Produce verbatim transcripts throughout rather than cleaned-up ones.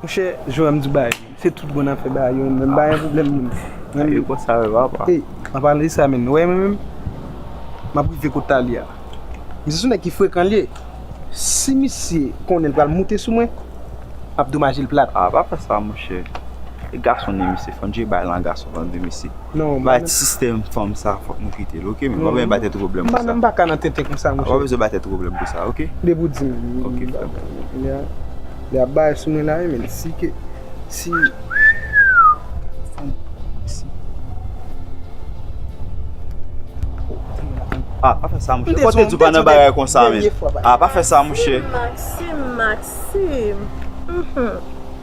Monchè, Joel, m di w bagay, se tout bon nan fè bagay yo, men m pa gen pwoblèm, men. Yo konsa, wè, papa. Ey, an pale de sa, men, ou wè, mwen menm, m ap rive kot Talia. Misye se yon nèg ki frekan l ye. Si misye konnen l pral moute sou mwen, m ap domaje l plat. Ah, pa fè sa, monchè. E gason li ye, misye, fò n jere bagay lan gason, tande, mesye. Non, bay ti sistèm fanm sa, fòk nou kite l, oke? Men pa bezwen bay tèt ou pwoblèm pou sa. M pa ka nan tenten konsa, monchè. Ou pa bezwen bay tèt ou pwoblèm pou sa, oke? Depi w di m. Oke, frè m. Li a, li a bay sou mwen la, wi, men si ke, si. Ah, pa fè sa, monchè. Kote di w pa nan bagay konsa, men. Ah, pa fè sa, monchè. Maxime, Maxime, Maxime. Mhm.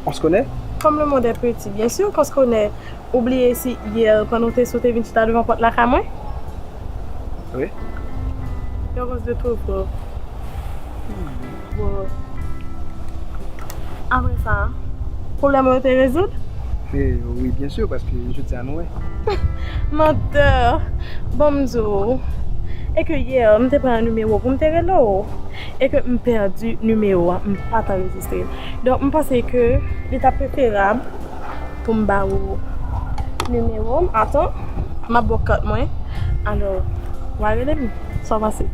On se connaît? Comme le monde est petit, bien sûr qu'on se connaît. Ou bliye si yè pandan w te sou te vin chita devan pòt lakay mwen? Wi. Heureuse de t'ouvrir. Bon. Apre sa, pwoblèm ou yo te rezoud? Eh, wi, byen si, paske jodi a nou wè. Mantè! Bon, m di w, e ke yè, m te pran yon nimewo pou m te rele w, e ke m pèdi nimewo a, m pa t anrejistre l. Donk, m panse ke li ta preferab pou m ba ou nimewo m. Atann, m ap ba w kat mwen. Alò, w a rele m. Sa w panse?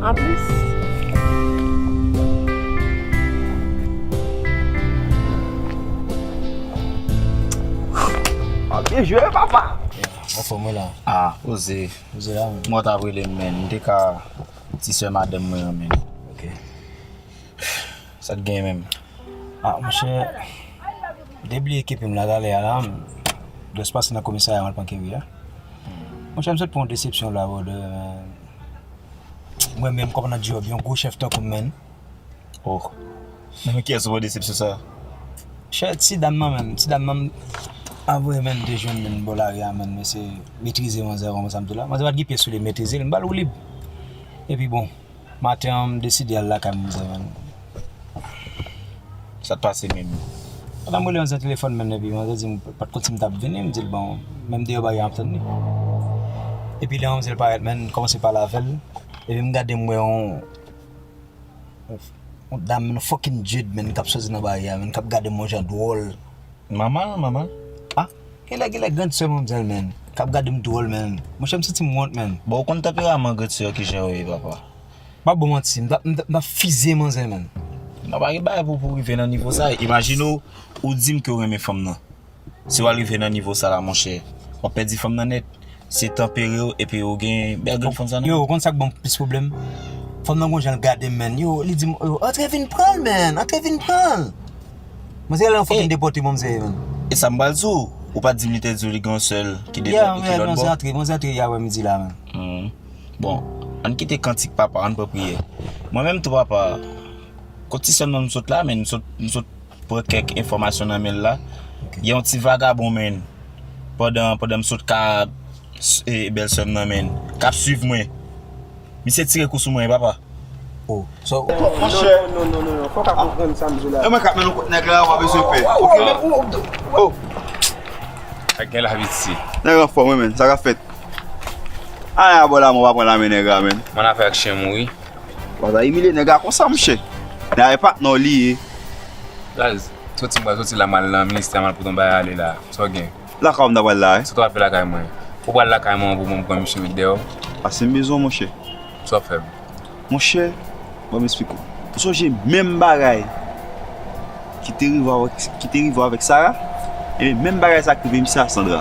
Anplis. Ah, byen jwe, papa! Anfòm, wi la. Ah, poze. Poze la, men. Mwen t ap rele m, men. M te ka ti sè madanm mwen an, men. Ok. Sa t gen menm? Ah, monchè, m te bliye kepi m la talè a la, m dwe pase nan komisarya, m al pran kepi a. Monchè, m sot pran yon desepsyon la, brother. Mwen menm, kòm nan djòb, yon gwo chèf tankou m, menn. Oh. Nan men kiyès ou pran desepsyon sa? Monchè, ti dam nan, menn, ti dam nan, an vre, menn, m te jwenn, menn, bò lari a, menn, mesye metrize manzè, konprann sa m di w la. Manzè pa t gen pyès sou li, metrize l, m ba l woulib. Epi bon, maten an, m deside al lakay manzè, menn. Sa t pase menm? Pandan m rele manzè telefòn, menn, epi manzè di m pa t konn si m t ap vini, m di l, bon, menm deyò bagay an ap tann li. Epi lè manzè parèt, menn, m kòmanse pale avè l. Epi m gade, m wè yon, yon, yon dam, yon fucking Jude, menn, k ap soti nan bagay a, menn, k ap gade m yon jan dwòl. Manman l, manman l? Ah, genlè, genlè grann sè manzè l, menn, k ap gade m dwòl, menn. Monchè, m santi m wont, menn. Bon, ou konn tanperaman grann sè yo kijan yo ye, papa. M p ap ba w manti, m t ap, m t ap, m t ap fizye manzè, menn. Non, pa gen bagay pou, pou rive nan nivo sa. Imajine w, ou di m ke w renmen fanm nan. Si w al rive nan nivo sa la, monchè, w ap pèdi fanm nan nèt. Se tanpere w, epi w gen bèl grenn fanm sa nan. Yo, ou konn sa k ban m plis pwoblèm? Fanm nan gon jan l gade m, menn. Yo, li di m, yo, antre vin pran l, menn, antre vin pran l. Manzè la yon fucking depòte manzè, menn. E sa m pral di w, ou pa t di m li te di w li gen yon sè l ki depòte, ki lòtbò. Manzè antre, manzè antre yè aprè midi la, menn. Hmm. Bon, ann kite kantik papa, ann pran priyè. Mwen menm tou papa, kot ti sè m nan m sot la, menn, m sot, m sot pran kèk enfòmasyon nan men l la. Ok. Gen yon ti vagabon, menn. Pandan, pandan m sot ka, e, bèl sè m nan, menn, k ap swiv mwen. Misye tire kou sou mwen, papa. Oh, so, monchè. Non, non, non, non, non. Fò w ka konprann sa m di w la. E mwen k ap mennen w kot nèg la, w pa bezwen pè. Ok. Oh. Ak gen lavi ti. Nèg anfòm, wi, menn. Sa k ap fèt? Ala bò la, mwen pa pran la men nèg la, menn. Mwen afè ak chen mouri. Ou pa ta imilye nèg la konsa, monchè. Nèg la e patnè w li ye. Baz, soti m pral soti la, m al nan ministè, m al pote yon bagay ale la. Sa w gen? Lakay w m ta pral la, wi. Sa w ap fè lakay mwen? Ou pral lakay mwen pou mwen pran misye met dèyè w? Pase m bezwen w, monchè. Sa w ap fè m? Monchè, ban m esplike w. Ou sonje menm bagay ki te rive avèk, ki te rive avèk Sara? Ebyen, menm bagay sa k rive misye a Sandra.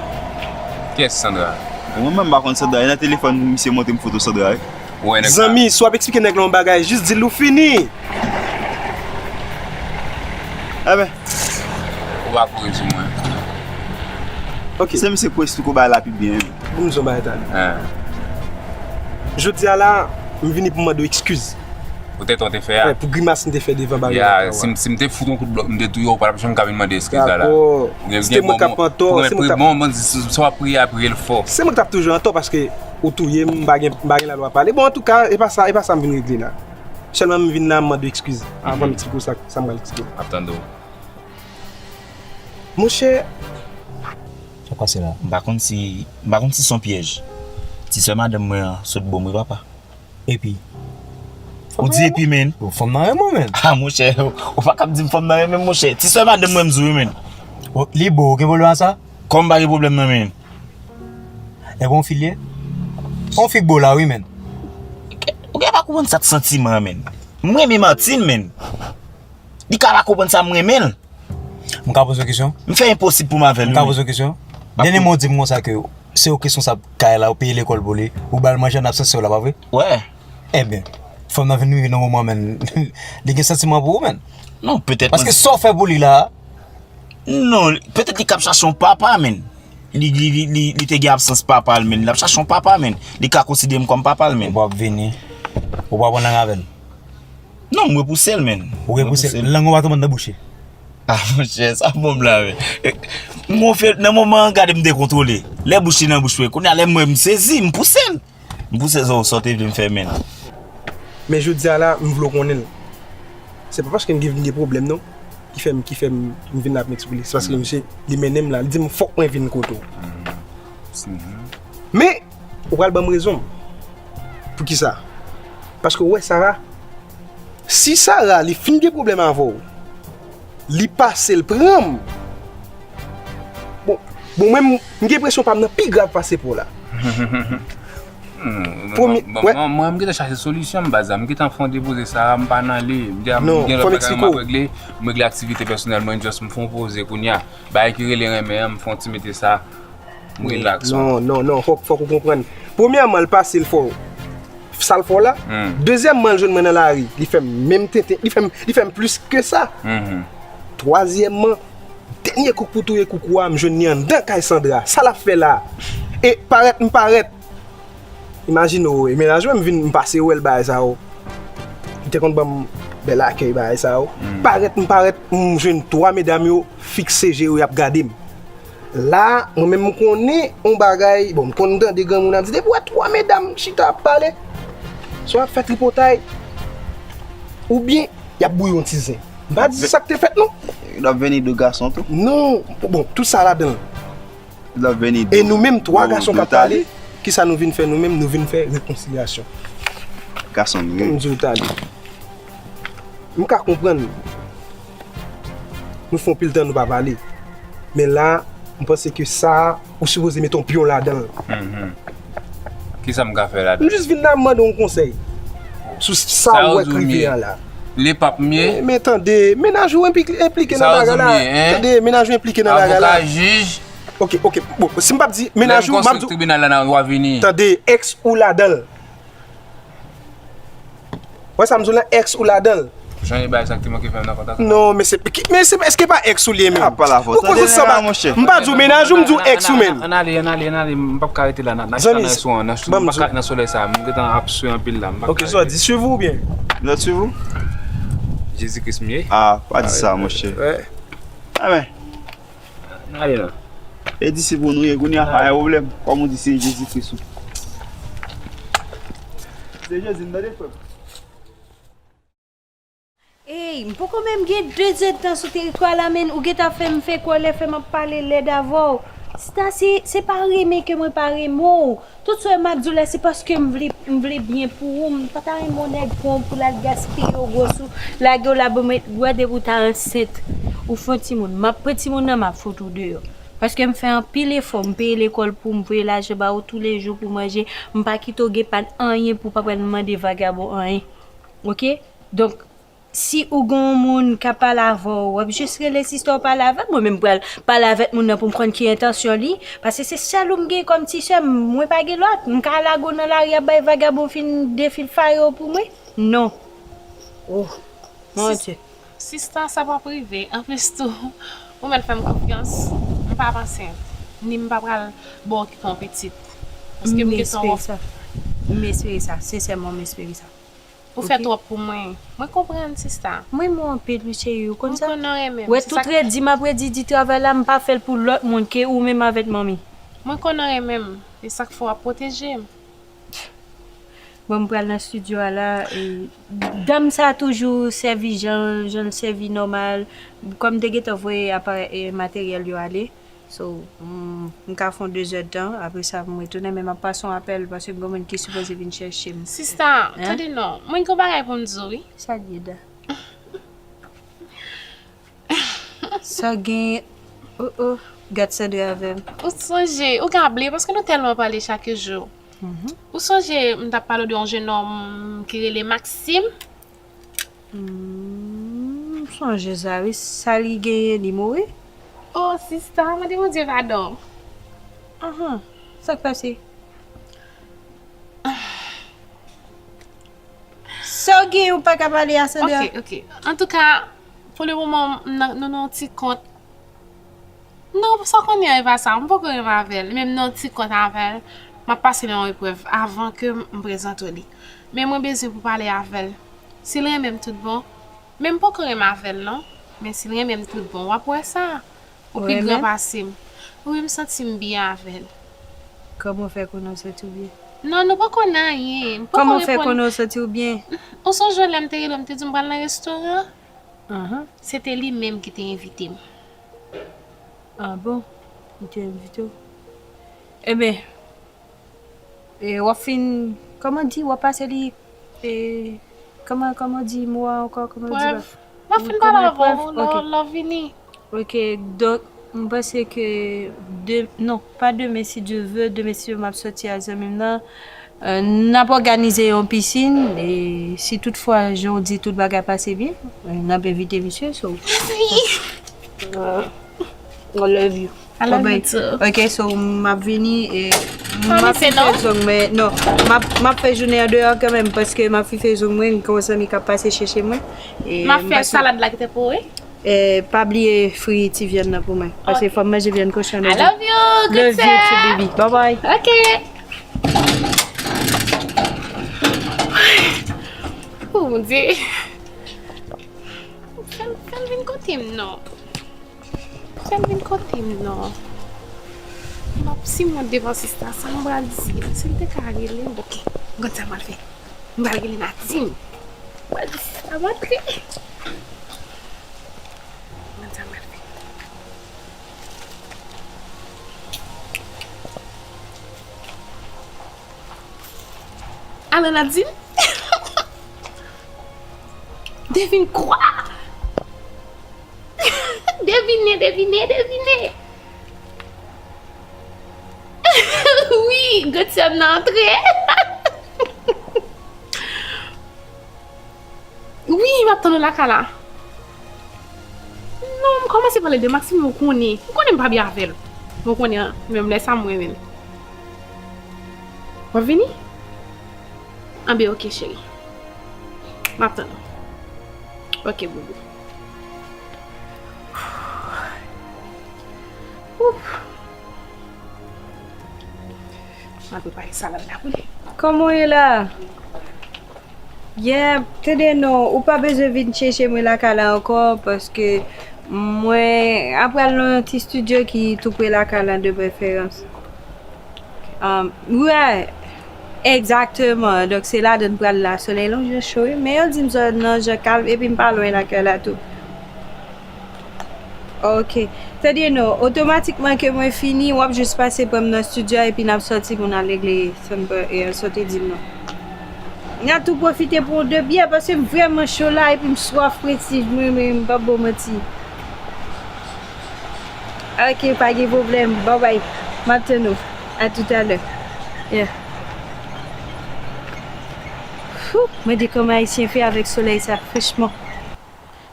Kiyès Sandra? Mwen menm m pa konn Sandra. E nan telefòn misye montre m foto Sandra, wi. Zanmi, si w ap eksplike nèg la yon bagay, jis di l ou fini. Enben. Ou pa kouri sou mwen. Ok. Se misye k pou eksplike w bagay la pi byen. Pou m di w yon bagay talè. Jodi a la, m vini pou m mande w ekskiz. Poutèt ou te fè a. Pou grimas m te fè devan bagay la. Si m, si m te fout yon kout blòk, m te touye w, ou pa t ap janm ka vin mande ekskiz la la. Dakò. Se mwen k ap an tò, se mwen k ap. Bon, bon, si w ap priye a, priye l fò. Se mwen k t ap toujou an tò paske ou touye m, m pa gen, m pa gen lalwa pale. Bon, antouka, e pa sa, e pa sa m vin regle la. Sèlman m vin la, m mande w ekskiz. Avan m eksplike w sa, sa m pral eksplike w. M ap tande w. Monchè. Sa k pase la? M pa konn si, m pa konn si se yon pyèj. Ti sè madanm mwen an sot bo m wi, papa. Epi? Ou di epi, men. Fanm nan renmen w, men. Ah, monchè, ou pa kab di m fanm nan renmen m, monchè. Ti sè madanm mwen m di w, men. Li bo, ou gen pwoblèm ak sa? Kòm pa gen pwoblèm nan, men. E bon fi l ye? On fi bo la, wi, men. Ou gen pa konprann sa k santiman an, men. M renmen Martine, men. Li ka pa konprann sa m renmen l. M ka poze w kesyon? M fè enposib pou m avè l, wi. M ka poze w kesyon? Dènye mo w di m konsa ke se ou ki responsab kay la, ou peye lekòl pou li, ou ba l manje an absans, se w la, pa vre? Wè. Ebyen, fanm nan vin rive nan moman, men, li gen santiman pou ou, men. Non, petèt. Paske sa w fè pou li la. Non, petèt li k ap chache yon papa, men. Li, li, li, li, li te gen absans papa l, men. L ap chache yon papa, men. Li ka konsidere m kòm papa l, men. Ou p ap vini. Ou p ap pran lang avè l. Non, m repouse l, men. Ou repouse l. Lang ou pa tonbe nan bouch li. Ah, monchè, sa bon blague. Mwen fè, nan moman an, gade m dekontwole. Lè bouch li nan bouch mwen. Kounye a, lè m wè m sezi, m pouse l. M pouse l, sa w te vle m fè, men. Men jodi a la, m vle w konnen l. Se pa paske m gen, vin gen pwoblèm, non, ki fè m, ki fè m, m vin la pou m eksplike. Se paske misye, li mennen m la. Li di m, fòk mwen vin kote w. Men, ou pral ban m rezon. Poukisa? Paske w wè Sara, si Sara, li fin gen pwoblèm avè w, li pase l pran m. Bon, bon, mwen, m, m gen enpresyon pa m nan pi grav pase pa w la. Premye, mwen, mwen, mwen, mwen, m gentan chache solisyon, m baz la. M gentan fè yon depoze sa, m pa nan li. M di a, m gen lòt bagay m ap regle. M regle aktivite pèsonèl mwen, just m fè yon poze kounye a. Bagay ki rele renmen an, m fè yon ti mete sa. M relaks. Non, non, non, fòk, fòk ou konprann. Premyèman, l pase l fè w sa l fè w la. Dezyèmman, l jwenn mwen nan lari. Li fè m menm tenten, li fè m, li fè m plis ke sa. Twazyèmman, dènye kouk pou touye koukou a, m jwenn li anndan kay Sandra. Sa l ap fè la? E parèt m parèt. Imajine w, e mennaj mwen, m vin, m pase wè l bagay sa yo. Li te konn ban m bèl akèy bagay sa yo. Parèt m parèt, m jwenn twa medam yo fikse je yo, y ap gade m. La, mwen menm m konnen yon bagay, bon, m konn tande granmoun ap di, depi w wè twa medam chita ap pale, swa y ap fè tripotay, oubyen y ap bouyi yon ti zen. M pa di se sa k te fèt, non. L ap vini de gason tou? Non, bon, tout sa ladan l. L ap vini de. E nou menm, twa gason k ap pale, kisa nou vin fè nou menm? Nou vin fè rekonsilyasyon. Gason m. Kòm m di w talè. M ka konprann. Nou fè anpil tan nou pa pale. Men la, m panse ke sa, ou sipoze mete yon pyon ladan l. Kisa m ka fè ladan? M jis vin la, m mande yon konsèy. Sou sa ou wè k rive a la. Li p ap mye? Men, men tande, mennaj ou enpli-, enplike nan bagay la. Tande, mennaj ou enplike nan bagay la. Avoka, jij. Ok, ok. Bon, si m p ap di mennaj ou, m ap di w. Tribinal la, w a vini. Tande, èks ou ladan l. Wè sa m di w la, èks ou ladan l. Jan e bay sa ki te manke fè m nan kontak. Non, men se, men se, èske pa èks ou li ye menm? Ou konn fout sa ba, m pa di w mennaj ou, m di w èks ou menm. Ann ale, ann ale, ann ale, m p ap ka rete la nan, nan, nan, nan solèy sa, m gentan ap swe anpil la. Ok, sa w di, swiv ou oubyen? Lòt swiv ou? Jezi Kris m ye. Ah, pa di sa, monchè. Amen. N ale la. E disip ou nou ye, kounye a, pa gen pwoblèm. Kòm ou di, se Jezi Kris ou. Se Jezi m tande, frè m. Ey, m poko menm gen de zèdtan sou teritwa la, men ou gentan fè m fè kòlè, fè m ap pale lèd avè w. Sista, se, se pa renmen ke mwen pa renmen w. Tout sa m ap di w la, se paske m vle, m vle byen pou ou. M pa ta renmen yon nèg pran w pou l al gaspiye w, gwòs ou, lage w la, bon, men, wè depi w ta ansent, ou fè yon timoun. M ap pran timoun nan, m ap fout ou deyò. Paske m fè anpil efò, m peye lekòl pou w, m voye lajan ba ou toulejou pou manje, m pa kite w gen pa n anyen pou w pa pral mande vagabon anyen. Oke? Donk, si ou gen yon moun k ap pale avè w, w ap jis rele sista w pale avè l. Mwen menm pral pale avèk moun nan pou m konn ki entansyon li. Paske se sèl ou m gen kòm ti sè m, mwen pa gen lòt. M ka lage w nan lari ap bay vagabon fin defil fare w pou mwen? Non. Oh, mon Dye. Sista, sa p ap rive. Anplis tou, ou mèt fè m konfyans. M p ap ansent. Ni m pa pral ba w okipe yon pitit. Paske m gen tan wòf. M espere sa. M espere sa. Sensèman, m espere sa. Ou fè twòp pou mwen. Mwen konprann, sista. Mwen renmen w anpil, wi, cheri, ou konn sa? Mwen konn ou renmen m. Wè, tout redi m ap redi di travay la, m pa fè l pou lòt moun ke ou menm avèk manmi. Mwen konn ou renmen m. E sa k fè w ap pwoteje m. Bon, m pral nan estidyo a la. E, dam sa toujou sèvi jan, jan l sèvi nòmal. Kòm m te gentan voye aparèy, e, materyèl yo ale. So, m, m ka fè yon de zè tan, apre sa, m retounen, men m ap pase yon apèl, paske gen moun ki sipoze vin chèche m. Sista, tande non, mwen gen yon bagay pou m di w, wi. Sa l ye, Da? Sa gen, oh, oh, gad Sandra avè m. Ou sonje, ou ka bliye, paske nou tèlman pale chak jou. Ou sonje, m t ap pale w de yon jennonm ki rele Maxime? Hmm, m sonje sa wi, sa li genyen, li mouri? Oh, sista, mande Bondye padon. Ahan, sa k pase? Sa w gen, ou pa ka pale a, Sandra? Ok, ok. Antouka, pou le moman, nou nan yon ti kont. Non, sa w konnen an, e pa sa. M poko renmen avè l. Menm nan yon ti kont avè l, m ap pase nan yon eprèv avan ke m prezante w li. Men mwen bezwen pou pale avè l. Si l renmen m tout bon, men m poko renmen avè l non. Men si l renmen m tout bon, w ap wè sa. Ou pi gran pase m. Wi, m santi m byen avè l. Kòman w fè konnen w santi w byen? Non, nou poko nan anyen. M poko reponn. Kòman w fè konnen w santi w byen? Ou sonje lè m te rele w, m te di w m pral nan restoran? Ahan. Se te li menm ki te envite m. Ah bon? Li te envite w? Enben, e, w ap fin, kòman di, w ap pase li, e, kòman, kòman di mo a ankò, kòman di la? Prèv. M ap fin pale avè w lè w vini. Ok, donk, m panse ke, de, non, pa demen, si Dye ve, demen, si m ap sòti ak zanmi m nan, Euh, n ap òganize yon pisin, e si toutfwa, jan w di, tout bagay pase byen, euh, n ap envite misye, so. I love you. I love you too. Ok, so, m ap vini, e m ap fin fè zong mwen, non, m ap, m ap fè jounen an deyò kanmenm, paske m ap fin fè zong mwen, gen yon zanmi k ap pase chèche mwen. E m ap fè salad la ki te pou ou, wi. E pa bliye fri ti vyann nan pou mwen. Paske fò m manje vyann kochon lè. I love you, good girl. Love you too, baby. Bye bye. Ok. Oh, Bondye. Fè l, fè l vin kote m non. Fè l vin kote m non. M ap, si m wont devan sista sa, m pral di l. Si l te ka rele m, ok. M konn sa m pral fè. M pral rele Nadine. M pral di sista m antre. Mwen sa mwen fè. Alo Nadine. Devine kwa? Devine, devine, devine. Wi, grandsè m nan antre. Wi, m ap tann ou lakay la. Non, m kòmanse pale de Maxime, ou konnen. Ou konnen m pa byen avè l. Ou konnen, menm lè sa m renmen l. W ap vini? Anben, ok, cheri. M ap tann ou. Ok, boubou. Ouf. M ap prepare salad la pou li. Kòman w ye la? Yeah, tande non, ou pa bezwen vin chèche mwen lakay la ankò, paske mwen ap pral nan yon ti estidyo ki tou pre lakay la de preferans. Um, wi, egzakteman. Donk, se ladan m pral la. Solèy lan jan cho, wi. Men yo di m zòn nan jan kalm, epi m pa lwen lakay la tou. Ok. Tande non, otomatikman ke mwen fini, w ap jis pase pran m nan estidyo a epi n ap sòti pou n al regle sa n pa, e, sa w te di m nan. N a tou pwofite pran yon de byè paske m vrèman cho la epi m swaf prestij mwen, men m p ap ba w manti. Ok, pa gen pwoblèm. Bye bye. M ap tann ou. A toutalè. Yeah. Whew, mwen di kòman Ayisyen fè avèk solèy sa, franchman.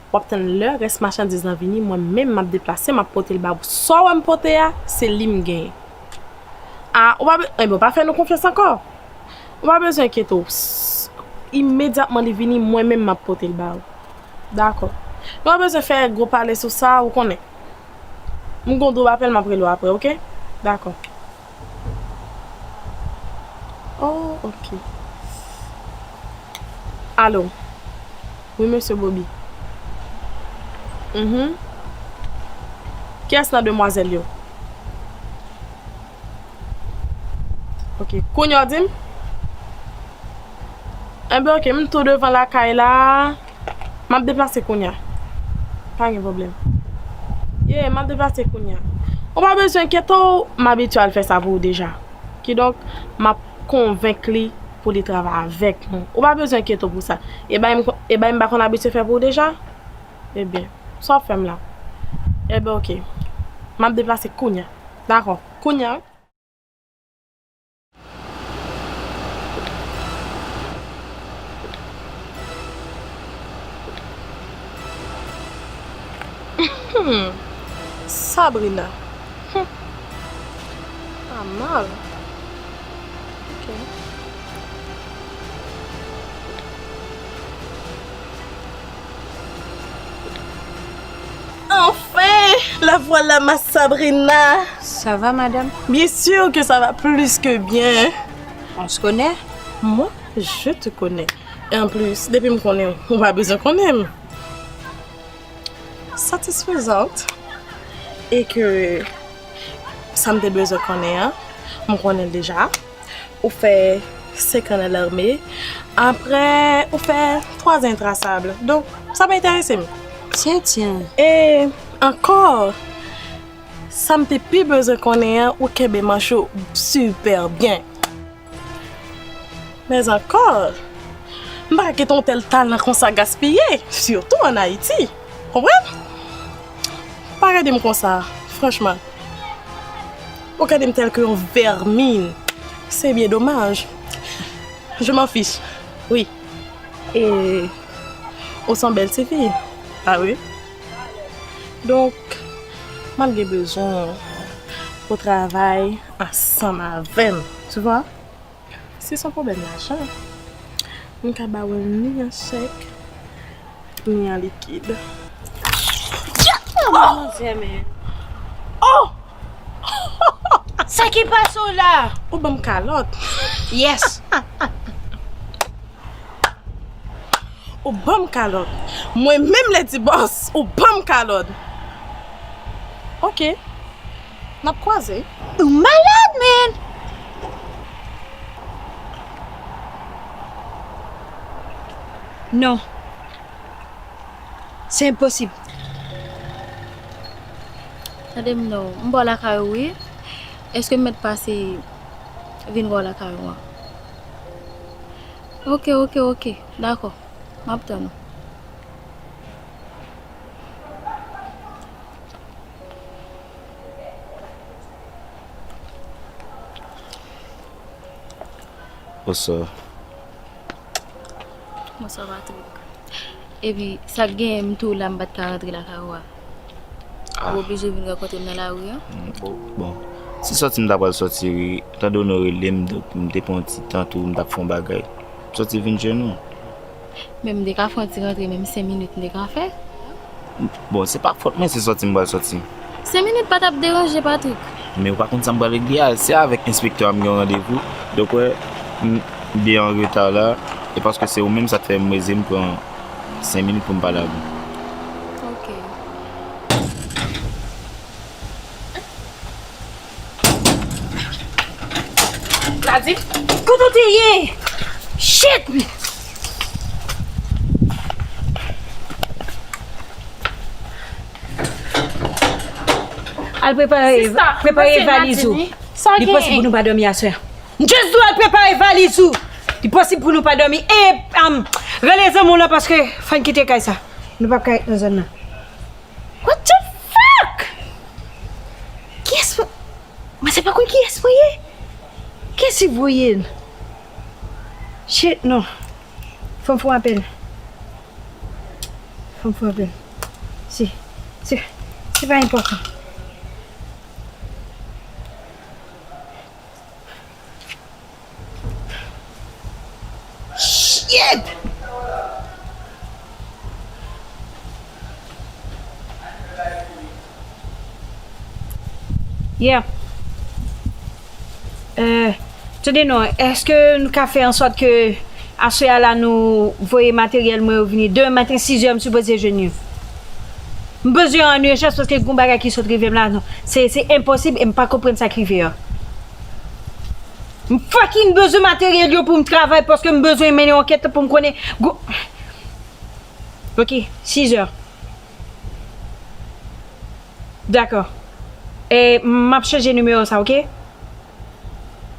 W ap tann lè rès machandiz lan vini, mwen menm m ap deplase, m ap pote l ba ou. Sa w wè m pote a, se li m genyen. A, ou pa be-, enben, ou pa fè nou konfyans ankò. Ou pa bezwen enkyete w. S-, imedyatman li vini, mwen menm m ap pote l ba ou. Dakò. Nou pa bezwen fè gwo pale sou sa, ou konnen. M gon dwòb apèl, m ap rele w apre, ok? Dakò. Oh, ok. Alo. Wi, mesye Bobby. Mhm. Kiyès nan demwazèl yo? Ok. Kounye a w di m? Enben, ok, m tou devan lakay la. M ap deplase kounye a. Pa gen pwoblèm. Yeah, m ap deplase kounye a. Ou pa bezwen enkyete w, m abitye al fè sa pou ou deja. Kidonk, m ap konvenk li pou li travay avèk nou. Ou pa bezwen enkyete w pou sa. E bagay m, e bagay m pa konn abitye fè pou ou deja? Ebyen, sa w ap fè m la? Ebyen, oke. M ap deplase kounya. Dakò, kounya wi. Hmm. Sabrina. Hmm. Pa mal. Ok. Enfin, la voilà ma Sabrina. Ça va, madame? Bien sûr que ça va plus que bien. On se connaît? Moi, je te connais. Et en plus, depi m konnen w, ou pa bezwen konnen m. Satisfaisante. E ke sa m te bezwen konnen an, m konnen l deja. Ou fè senk an nan lame. Apre, ou fè twa zan entrasab. Donk, sa pa enterese m. Tiens, tiens. E ankò, sa m te pi bezwen konnen an, ou kenbe manch ou super byen. Men ankò, m pa ka kite yon tèl talan konsa gaspiye, sitou ann Ayiti. Konprann? Pa gade m konsa, franchman. Ou gade m tèlke yon vèmin. C'est bien dommage. Je m'en fiche. Oui. E ou se yon bèl tifi. Ah oui. Donk, m ap gen bezwen w pou travay ansanm avè m. Tu vois? Si se yon pwoblèm lajan, m ka ba w ni an chèk, ni an likid. Oh, manzè, men. Oh! Sa ki pase w la? Ou ban m kalòt. Yes. Ou ban m kalòt. Mwen menm Lady Boss, ou ban m kalòt. Ok. N ap kwaze. Ou malad, man! Non. Se enposib. Tande m non, m bò lakay ou wi. Èske m mèt pase vin wè w lakay ou an? Ok, ok, ok. Dakò. M ap tann ou. Bonswa. Bonswa, Patrick. Epi, sa k genyen, m tou la, m pa t ka rantre lakay ou a. Ah. Ou oblije vin rankontre m nan lari a? Mm, bon, bon. Se sòti m ta pral sòti, wi. Tande w nou rele m, donk m te pran yon ti tan tou, m t ap fè yon bagay. M sòti vin jwenn ou. Men m te ka fè yon ti rantre, menm senk minit m te ka fè. Bon, se pa fòt mwen si sòti m pral sòti. Senk minit pa t ap deranje, Patrick. Men ou pa konn sa m pral regle a, se avèk enspektè a m gen yon randevou. Donk, wè, m byen an reta la, e paske se ou menm sa k fè m reze m pran senk minit pou m pale avè w. Ok. Nadine, kote w te ye? Shit! Al prepare, prepare valiz ou. Li posib pou nou pa dòmi aswè. M just di w al prepare valiz ou. Li posib pou nou pa dòmi. E, um, rele zanmi w lan paske fò n kite kay sa. Nou p ap ka ret nan zòn nan. What the fuck? Kiyès mwen? Mwen se pa konn kiyès mwen ye. Kiyès ki voye l? Shit, non. Fò m fè yon apèl. Fò m fè yon apèl. Se, se, se pa enpòtan. Shit! Yeah. Euh, tande non, èske nou ka fè an sòt ke aswè a la nou voye materyèl mwen yo vini? Demen maten sizè m sipoze jwenn yo. M bezwen yo an ijans paske gon bagay ki sot rive m la. Non, se, se enposib e m pa konprann sa k rive a. M fucking bezwen materyèl yo pou m travay paske m bezwen mennen yon ankèt pou m konnen gwo-, ok, sizè. Dakò. E, m ap chanje nimewo sa, oke?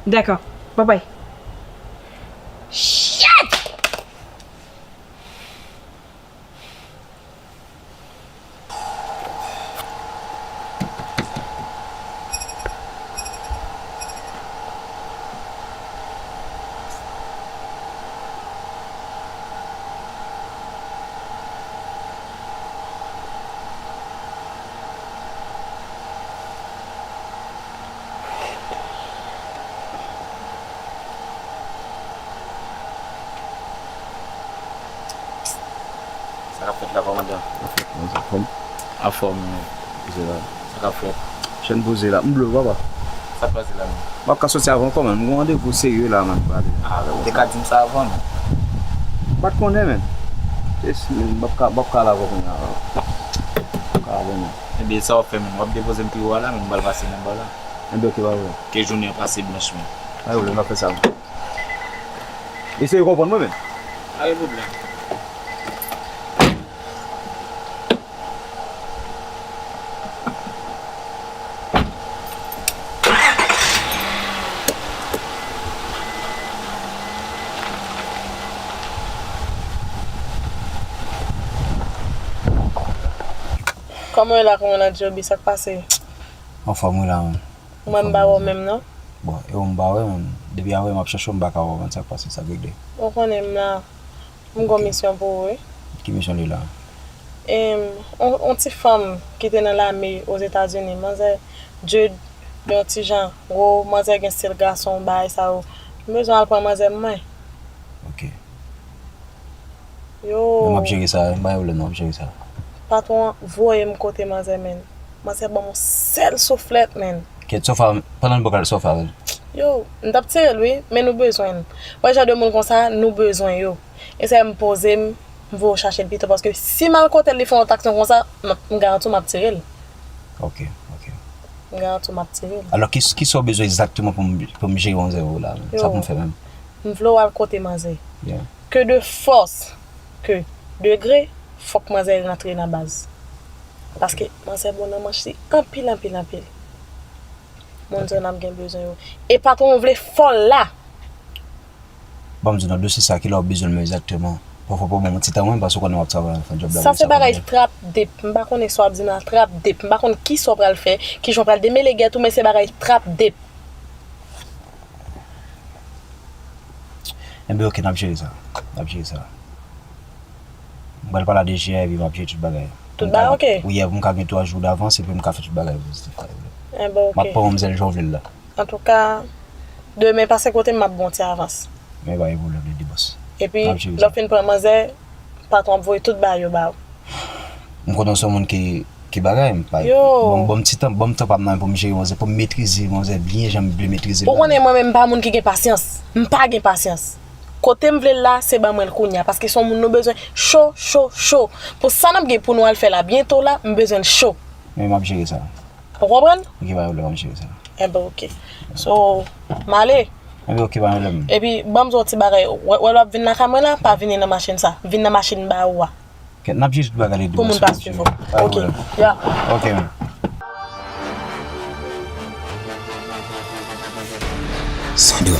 Dakò. Babay. Shit! Sa k ap fèt la, kòmandan? Anfòm? Anfòm, wi. Poze la. Sa k ap fèt? Chèn poze la. M blo, papa. Sa k pase la menm? M ap ka soti avan kòman? M gen yon randevou serye la, man, pale. Ah, ou te ka di m sa avan, non? M pa t konnen, menm. Yes, menm. M ap ka, m ap ka la avan kounye a. M ap ka avan, menm. Ebyen, sa w ap fè, menm? W ap depoze m pi wo a la, menm. M pral pase nan ba la. Ebyen, oke, pa pwoblèm. Ke jounen an pase blanch, menm. Pa pwoblèm, m ap fè sa, menm. Eseye konprann mwen, menm. Pa gen pwoblèm. Kòman w ye la, kòman w ye la, Joby, sa k pase? Anfòm wi la, man. Mwen m pa wè w menm non. Bon, e ou m pa wè, man. Depi yè m ap chèche w, m pa ka wè w, man. Sa k pase, sa k regle? Ou konnen m la. M gon misyon pou ou, wi. Ki misyon li la? Em, on, on ti fanm ki te nan lame Ozetazini, manzè Jude, yon ti jan gwo, manzè gen stil gason, bagay sa yo. M bezwen al pran manzè mwen. Ok. Yo. Men m ap jere sa, m pa gen pwoblèm, non, m ap jere sa. Patwon an voye m kote manzè, men. Manzè ban m yon sèl souflèt, men. Kèt, sofa, pandan l bò kal sofa, wi. Yo, m t ap tire l, wi, men nou bezwen l. Wè jan de moun konsa, nou bezwen yo. E sa m poze m, m voye w chache l pito, paske si m al kote l, li fè yon aksyon konsa, m, m garanti w m ap tire l. Ok, ok. M garanti w m ap tire l. Alò, ki, kisa w bezwen egzakteman pou m, pou m jere manzè ou la, menm? Sa pou m fè menm? M vle w al kote manzè. Yeah. Ke de fòs, ke de gre, fòk manzè rantre nan baz. Paske manzè bon nan manch li anpil, anpil, anpil. Moun zòn nan gen bezwen yo. E patwon vle fè l la. Ban m di w nan dosye sa, kilè w bezwen l menm egzakteman? Pafwa pou ban m yon ti tan, wi, paske w konnen w ap travay, w ap fè djòb la. Sa se bagay trap dep. M pa konnen sa w ap di m la, trap dep. M pa konn kisa w pral fè, kijan w pral demele gèt ou, men se bagay trap dep. Enben, ok, n ap jere sa. N ap jere sa. M pral pale a D G a, epi m ap jere tout bagay. Tout bagay, ok. Wi, pou m ka gen twa jou davans, epi m ka fè tout bagay pozitif, pa gen pwoblèm. Enben, ok. M ap pran manmzèl jan w vle l la. Antouka, demen pase kote m, m ap ba w ti avans. Men pa gen pwoblèm, Lady Boss. Epi, lè w fin pran manzè, patwon ap voye tout bagay yo ba w. M konnen w se yon moun ki, ki bagay, m pa. Yo. Ban m, ban m ti tan, ban m tan pa m nan pou m jere manzè, pou m metrize manzè byen jan m vle metrize l la. Ou konnen mwen menm m pa moun ki gen pasyans. M pa gen pasyans. Kote m vle l la, se ban mwen l kounye a, paske se yon moun nou bezwen cho, cho, cho. Pou sa n ap gen pou nou al fè la byento la, m bezwen l cho. Men m ap jere sa. Ou konprann? Ok, pa gen pwoblèm, m ap jere sa. Enben, ok. So, m ale. Enben, ok, pa gen pwoblèm. Epi, ban m di w yon ti bagay. Wè, wè lè w ap vin lakay mwen la, pa vini nan machin sa. Vin nan machin m ba ou a. Kèt, n ap jere tout bagay, Lady Boss. Pou moun pa swiv ou. Pa gen pwoblèm. Ok, ya. Ok, man. Sandra,